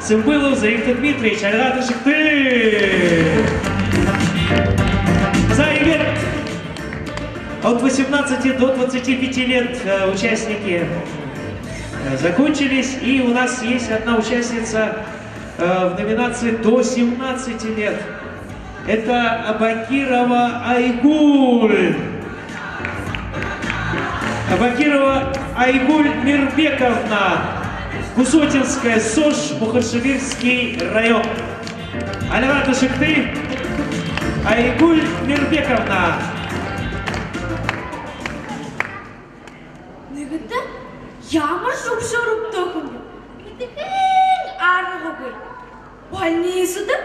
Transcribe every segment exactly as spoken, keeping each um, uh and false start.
Цымбылов Заикта Дмитриевич, альга ташагты. За, иигээд от восемнадцати до двадцати пяти лет, э, участники, э, закончились. И у нас есть одна участница, э, в номинации до семнадцати лет. Это Абакирова Айгуль. Абакирова Айгуль Мирбековна, Кусотинская СОШ, Мухаршевирский район. Альга ташагты, Айгуль Мирбековна. Нэгэтэ ямаршье үбшөөр үбдөөгүй юм. Мэдэхын аргагүй. Больницада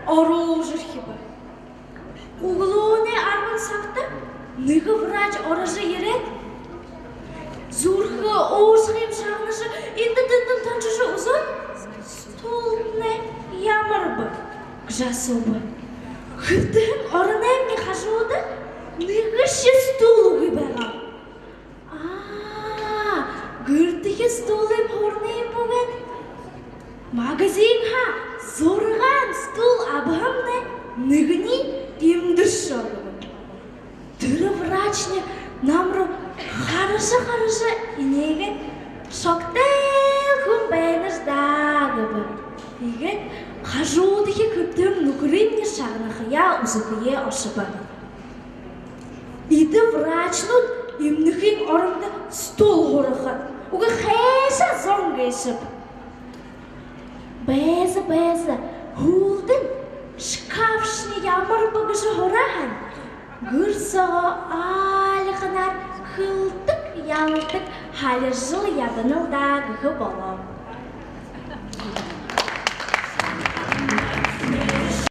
оруулжархиба. Үглөөнэй арбан сагта нэгэ врач орожо ерээд, зүрхэ уушхыем шагнажа, эндэ тэндэ тоншожо үзөөд, стулнай ямар бэ гэжэ асууба. Хэбтэһэн ороноймни хажууда нэгэшье стул үгы байгаа. Аа, гэртэхи стулыем һурнаб гээд, магазинһаа зургаан стул абаһамни, нэгэниинь эмдэршоо гэбэ. Тэрэ врачни намруу хаража хаража энеэгээд: «Шогтойл хүн байнаш даа», — гэбэ. Иигээд хажуудахи хэбтэһэн нүхэрыемни шагнахаяа үзэхэеэ ошобо. Эдэ врачнууд эмнэхын орондо стул һураха. Үгы, хайшаа зон гээшэб. Байза, байза, һүүлдэнь шкафшни ямар бэ гэжэ һураа һаань, гэр соогоо аалиханаар хэлдэг, ялдаг, һалижал ябанал даа гэхэ болоо.